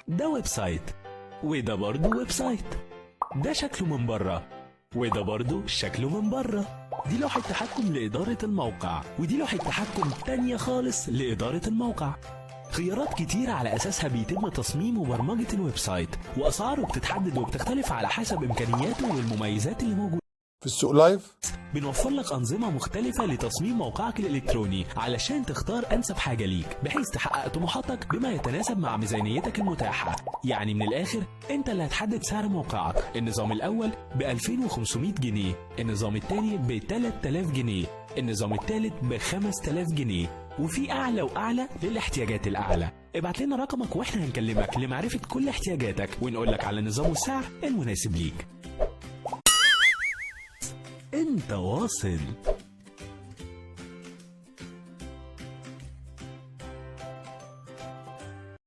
ده website، وده برضه website. ده شكله من بره، وده برضه شكله من بره. دي لوحة تحكم لإدارة الموقع، ودي لوحة تحكم تانية خالص لإدارة الموقع. خيارات كتيرة على أساسها بيتم تصميم وبرمجة ال website، وأسعاره بتتحدد وبتختلف على حسب إمكانياته والمميزات اللي موجودة. في السوق live. بنوفر لك أنظمة مختلفة لتصميم موقعك الإلكتروني علشان تختار أنسب حاجة ليك، بحيث تحقق طموحاتك بما يتناسب مع ميزانيتك المتاحة. يعني من الآخر أنت اللي هتحدد سعر موقعك. النظام الأول ب 2500 جنيه، النظام الثاني ب 3000 جنيه، النظام الثالث ب 5000 جنيه، وفي أعلى وأعلى للاحتياجات الأعلى. ابعت لنا رقمك وإحنا هنكلمك لمعرفة كل احتياجاتك ونقول لك على النظام والسعر المناسب ليك. انت واصل.